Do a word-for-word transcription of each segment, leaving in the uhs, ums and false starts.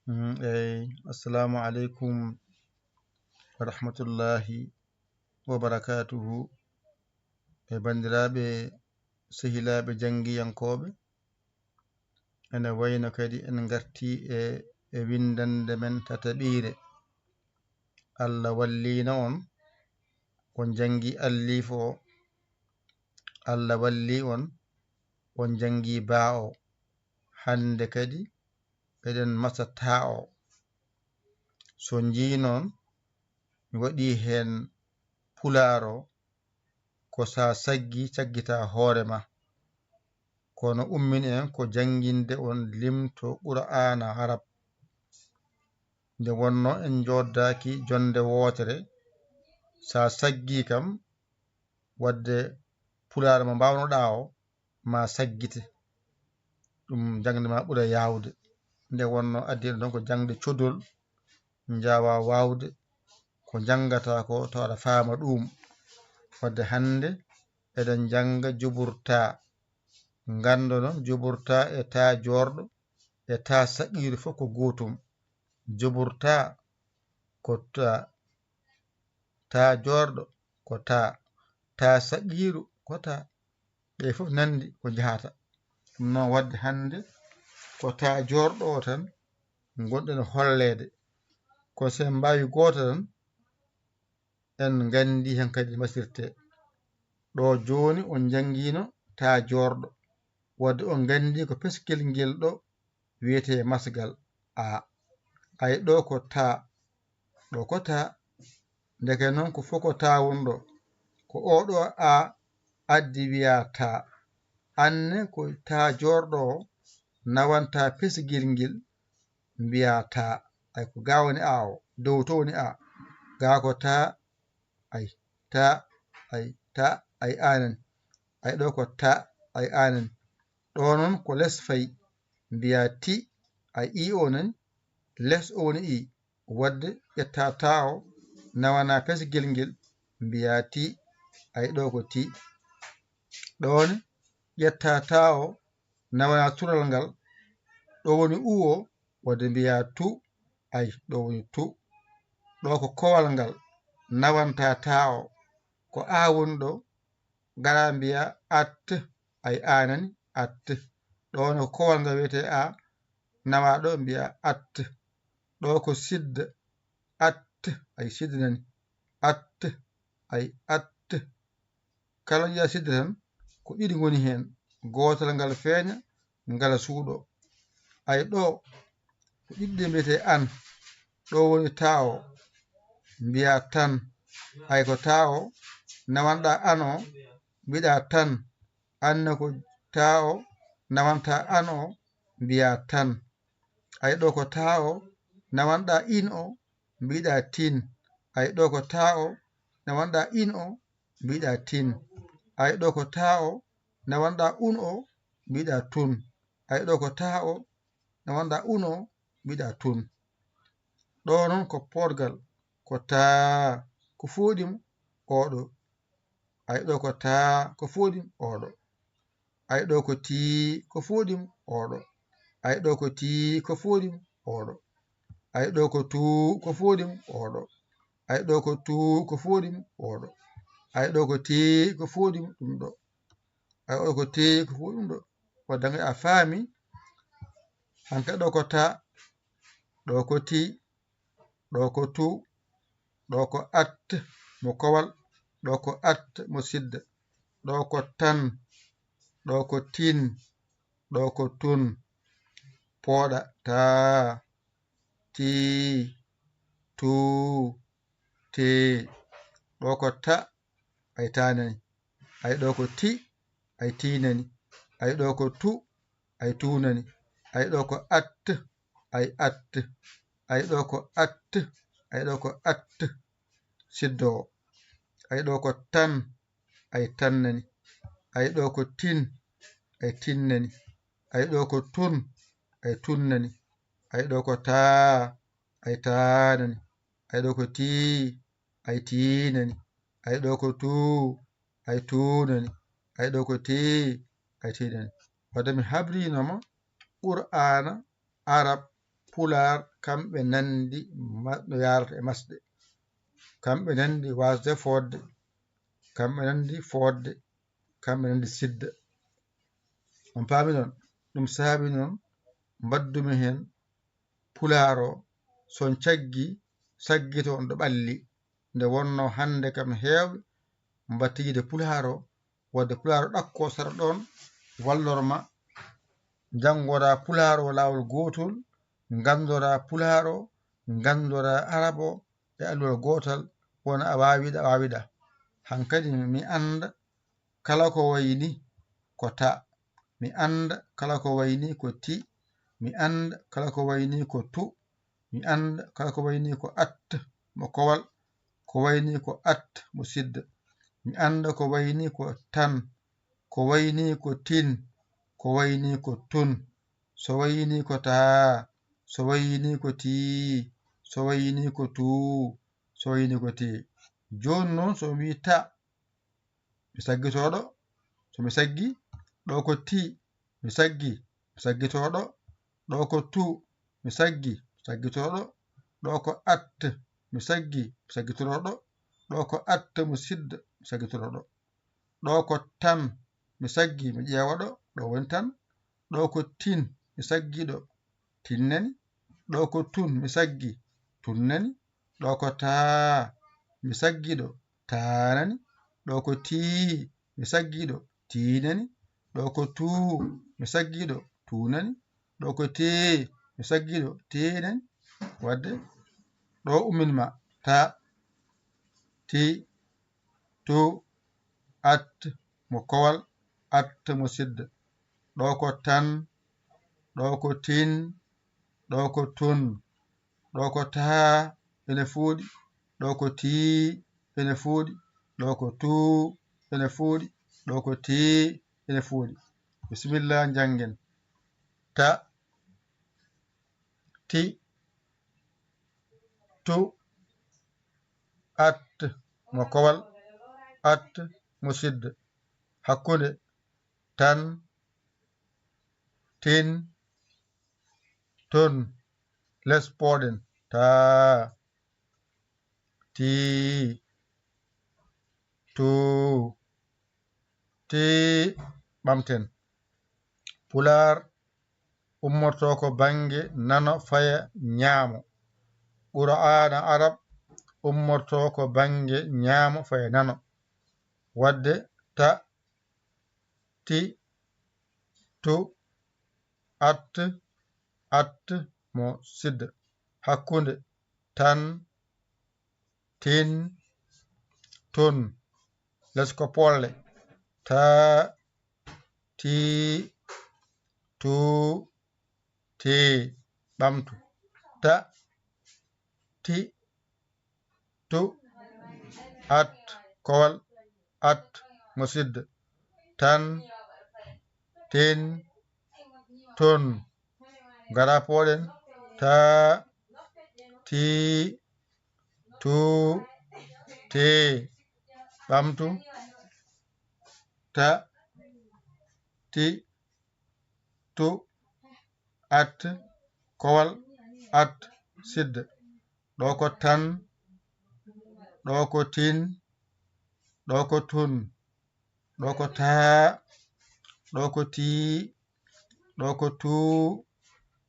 Mm, eyi, assalamu aleykum wa rahmatullahi wa barakatuhu. E banndiraaɓe, sehilaaɓe janngiyankooɓe, ene wayno kadi en ngartii e, e winndannde men tataɓiire. Allah walliino on, on njanngi alliif o. Allah wallii on, on njanngi baa o. Hannde kadi, eɗen masa taa o. So njii noon, mi waɗii heen pulaar o, ko so a saggii, caggitaa hoore ma. Kono ummin en ko jannginde on limto Qur'aana Arab. Nde wonnoo en njooddaaki jonnde wootere, so a saggii kam, waɗde pulaar mo mbaawnoɗaa o, ma saggite. Ɗum jaŋde ma ɓura yaawde. Nde wonnoo addi en ɗon ko jaŋde codol, njaawaa waawde ko njanngataa ko, tawa aɗa faama ɗum. Wadde hannde eɗen njannga juburtaa. Nganndo noon, juburtaa e taa joorɗo e taa saqiiru fof ko gootum. Juburtaa ko taa, taa joorɗo ko taa, taa saqiiru ko taa. Ɗe fof nanndi ko njahata. Ɗum noon wadde hannde ko taa joorɗo o tan ngonɗen holleede. Ko so en mbaawi gooto tan, en nganndi heen kadi masirte. Ɗo jooni on njanngiino taa joorɗo. Wadde on nganndi ko peskel ngel ɗo wiyetee masgal A. Ay ɗo ko taa, ɗo ko taa. Ndeke noon ko fof ko taa woni ɗo. Ko oo ɗo A addi wiyaa taa. Anne ko taa joorɗo o nawanta peskel ngel mbiyaa taa. Ay ko ga woni A o, dow to woni A. Ga ko taa, ay taa, ay taa, ay A nani. Ay ɗo ko taa, ay A nani. Ɗo noon ko les fayi, mbiyaa ti, ay i o nani, les o woni i. Wadde ƴetta taa o, nawana peskel ngel, mbiyaa ti, ay ɗo ko ti. Ɗo ne, ƴetta taa o, nawana tural ngal, ɗo woni u o, wadde mbiyaa tu, ay ɗo woni tu. Ɗo ko kowal ngal, nawanta taa o, ko A woni ɗo, gara mbiyaa at, ay A nani, at. Ɗo ne ko kowal ngal wiyetee A, nawa ɗo mbiyaa at. Ɗo ko sidda, at, ay sidda nani, at, ay at. Kala njiyaa sidda tan, ko ɗiɗi ngoni heen, gootal ngal feeña, ngal suuɗo. Ay ɗo, ko ɗiɗi ɗe mbiyetee an, ɗo woni taa o, mbiyaa tan. Ay ko taa o, nawanɗaa an o, mbiɗaa tan. An ne ko taa o, nawantaa an o, mbiyaa tan. Ay ɗo ko taa o, nawanɗaa in o, mbiɗaa tin. Ay ɗo ko taa o, nawanɗaa in o, mbiɗaa tin. Ay ɗo ko taa o, nawanɗaa un o, mbiɗaa tun. Ay ɗo ko taa o, nawanɗaa un o, mbiɗaa tun. Ɗo noon ko poorgal, ko taa, ko fooɗi mo? Oo ɗo. Ay ɗo ko taa, ko fooɗi mo? Oo ɗo. Ay ɗo ko tii, ko fooɗi mo? Oo ɗo. Ay ɗo ko tii, ko fooɗi mo? Oo ɗo. Ay ɗo ko tuu, ko fooɗi mo? Oo ɗo. Ay ɗo ko tuu, ko fooɗi mo? Oo ɗo. Ay ɗo ko tii, ko fooɗi mo? Ɗum ɗo. Ay ɗo ko tii, ko fooɗi mo? Ɗum ɗo. Wadde nge a faami, hanka ɗo ko taa, ɗo ko tii, ɗo ko tuu, ɗo ko at mo kowal, ɗo ko at mo sidda, ɗo ko tan, ɗo ko tin, ɗo ko tun. Pooɗa, taa, tii, tuu, tee. Ɗo ko ta, ay taa nani. Ay ɗo ko ti, ay tii nani. Ay ɗo ko tu, ay tuu nani. Ay ɗo ko at, ay at. Ay ɗo ko at, ay ɗo ko at. Siddo o. Ay ɗo ko tan, ay tan nani. Ay ɗo ko tin, ay tin nani. Ay ɗo ko tun, ay tun nani. Ay ɗo ko taa, ay taa nani. Ay ɗo ko tii, ay tii nani. Ay ɗo ko tuu, ay tuu nani. Ay ɗo ko tee, ay tee nani. Wadde mi habriino ma Qur'aana Arab Pulaar, kamɓe nanndi ma-, no yaarata e masde. Kamɓe nanndi waasde fooɗde. Kamɓe nanndi fooɗde. Kamɓe nanndi sidda. On paami noon? Ɗum saabi noon mbaɗdumi heen Pulaar o, so on caggi, saggito on ɗo ɓalli. Nde wonnoo hannde kam heewɓe mbaɗti yiɗde Pulaar o, waɗde Pulaar o ɗakkoo sara ɗoon, wallor ma, njanngoraa Pulaar o laawol gootol, nganndoraa Pulaar o, nganndoraa Arab o e alluwal gootal, wona a waawiɗa, a waawiɗa. Hankadi mi annda kala ko wayi ni ko ta, mi annda kala ko wayi ni ko ti, mi annda kala ko wayi ni ko tu, mi annda kala ko wayi ni ko at, mo kowal, ko wayi ni ko at, mo sidda, mi annda ko wayi ni ko tan, ko wayi ni ko tin, ko wayi ni ko tun, so wayi ni ko taa, so wayi ni ko tii, so wayi ni ko tuu, so wayi ni ko tee. Jooni noon, so mi wii ta, mi saggitoo ɗo. So mi saggi, ɗo ko ti, mi saggi, mi saggitoo ɗo. Ɗo ko tu, mi saggi, mi saggitoo ɗo. Ɗo ko at, mi saggi, mi saggitoo ɗo. Ɗo ko at, musidɗo, mi saggitoo ɗo. Ɗo ko tan, mi saggi, mi ƴeewa ɗo, ɗo woni tan. Ɗo ko tin, mi saggi ɗo, tin nani. Ɗo ko tun, mi saggi, tun nani. Ɗo ko taa, mi saggi ɗo, taa nani. Ɗo ko tii, mi saggi ɗo, tii nani. Ɗo ko tuu, mi saggi ɗo, tuu nani. Ɗo ko tee, mi saggi ɗo, tee nani. Wadde ɗo ummin ma ta, ti, tu, at, mo kowal, at, mo sidda. Ɗo ko tan, ɗo ko tin, ɗo ko tun, ɗo ko taa, ene fuuɗi, ɗo ko tii, ene fuuɗi, ɗo ko tuu, ene fuuɗi, ɗo ko tee, ene fuuɗi. Bisimilla, njanngen. Ta, ti, tu, at, mo kowal, at, mo sidda. Hakkunde, tan, tin, tun, les pooɗen, taa, tii, tuu, tii, ɓamten. Pulaar ummortoo ko bannge nano faya ñaamo. Qur'aana Arab ummortoo ko bannge ñaamo faya nano. Wadde ta, ti, tu, at, at, mo sidda. Hakkunde, tan, tin, tun. Les ko poolle. Ta, ti, tu, tee. Ɓamtu. Ta, ti, tu, at, kowal, at, mo sidda. Tan, tin, tun. Ngara pooɗen. Ta, ti, tu, tee. Ɓamtu. Ta, ti, tu, at, kowal, at, sidda. Ɗo ko tan, ɗo ko tin, ɗo ko tun, ɗo ko taa, ɗo ko tii, ɗo ko tuu,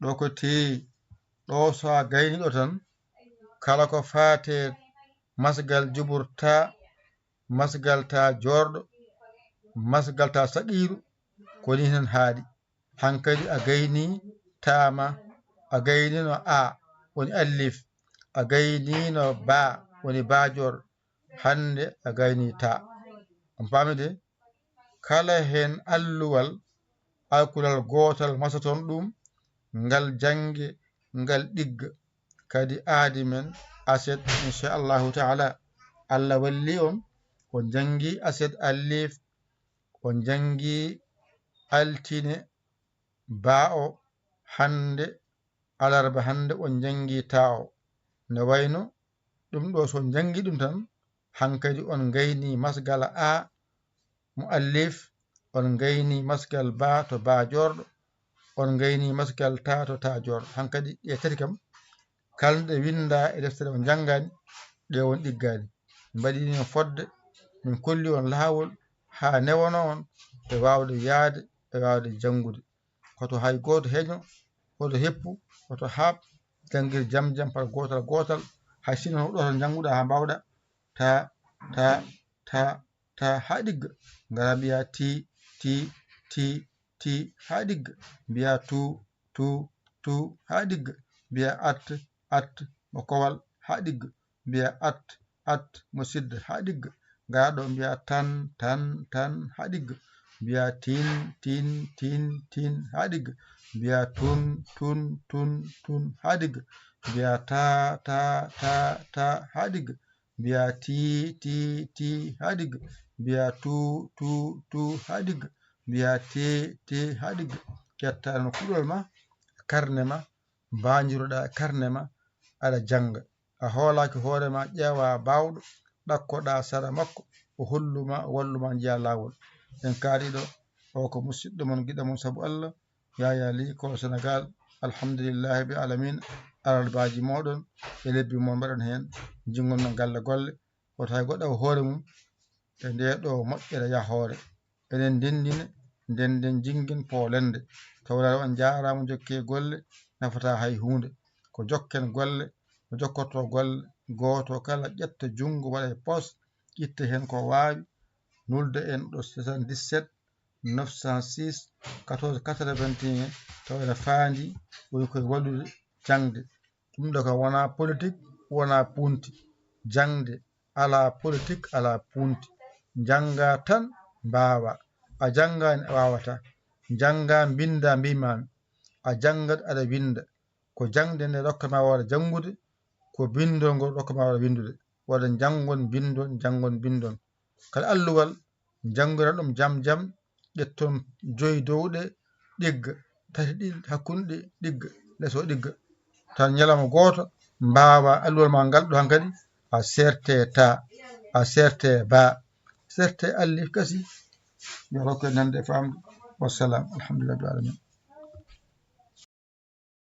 ɗo ko tee. Ɗo so a gayni ɗo tan, kala ko faate masgal jubur ta, masgal ta joorɗo, masgal ta saqiiru, ko ni tan haaɗi. Hankadi a gayni taama, a gaynino a, woni allif, a gaynino ba, woni ba joorɗo. Hannde a gayni ta. On paami de? Kala heen alluwal, alkulal gootal masaton ɗum, ngal jannge, ngal ɗigga. Kadi aadi men aset, inchallahu taala. Allah walli on, on janngi aset allif, on janngi altine, baa o, hannde, alarba hannde, on njanngi taa o. Nde wayno ɗum ɗo, so on njanngi ɗum tan, hankadi on ngayni masgal a, muallif, on ngayni masgal ba to ba joorɗo, on ngayni maskal taa to taa joor. Hankadi ɗe tati kam, kala nde winndaa e deftere on njanngaani, ɗe on ɗiggaani. Mbaɗi ni fodde, min kolli on laawol haa newono on e waawde yaade, e waawde janngude. Hoto hay gooto heño, hoto heppu, hoto haaɓ, janngir jam jam par gootal gootal, hay sinno ɗo to njannguɗaa haa mbaawɗaa, taa, taa, taa, taa, haa ɗigga. Ngara mbiyaa tii, tii, tii, tii, haa ɗigga. Mbiyaa tuu, tuu, tuu, haa ɗigga. Mbiyaa at, at, mo kowal, haa ɗigga. Mbiyaa at, at, mo sidda, haa ɗigga. Ngara ɗo mbiyaa tan, tan, tan, haa ɗigga. Mbiyaa tin, tin, tin, tin, haa ɗigga. Mbiyaa tun, tun, tun, tun, haa ɗigga. Mbiyaa taa, taa, taa, taa, haa ɗigga. Mbiyaa tii, tii, tii, haa ɗigga. Mbiyaa tuu, tuu, tuu, haa ɗigga. Mbiyaa tee, tee, haa ɗigga. Ƴettaa no kuɗol ma, karne ma, mbaanjiroɗaa karne ma, aɗa jannga. A hoolaaki hoore ma, ƴeewaa baawɗo, ɗakkoɗaa sara makko, o hollu ma, o wallu ma, njiyaa laawol. En kaari ɗo, o ko musidɗo mon, giɗo mon sabu Allah, Yaya Ly, ko Senegal. Alhamdulillahi rabbil alamin, alal baaji mooɗon e lebbi mon mbaɗon heen, jingon non galle golle, wota hay goɗɗo o hoore mum e nde ɗo moƴƴere yahoore. Enen ndenndine, ndennden jinngin poolende. Tawreewo on njaaraama, jokkee golle, nafataa hay huunde. Ko jokken golle, ko jokkortoo golle, gooto kala ƴetta junngo waɗa e poos, itta heen ko waawi, nulda en ɗo soixante-dix-sept neuf cent six quatorze quatre-vingt-un, tawa ene faandi, woni koye wallude jaŋde. Ɗum ɗo kam wonaa politik, wonaa puunti. Jaŋde alaa politik, alaa puunti. Njanngaa tan mbaawaa. A janngaani a waawataa. Njanngaa mbinndaa mbiimaami. A janngat aɗa winnda. Ko jaŋde nde rokkamaa waawde janngude, ko binndol ngol rokkamaa waawde winndude. Waɗa njanngon mbinndon, njanngon mbinndon. Kala alluwal njanngiron ɗum jam jam, ƴetton joyi dow ɗe ɗigga, tati ɗi hakkunde ɗe ɗigga, les o ɗigga. Tan ñalawma gooto mbaawaa alluwal ma ngal ɗo hankadi, a serte taa, a serte baa, serte allif kasi. Yo rokku en nande e faamde. Wassalam. Alhamdulillahi rabbil alamin.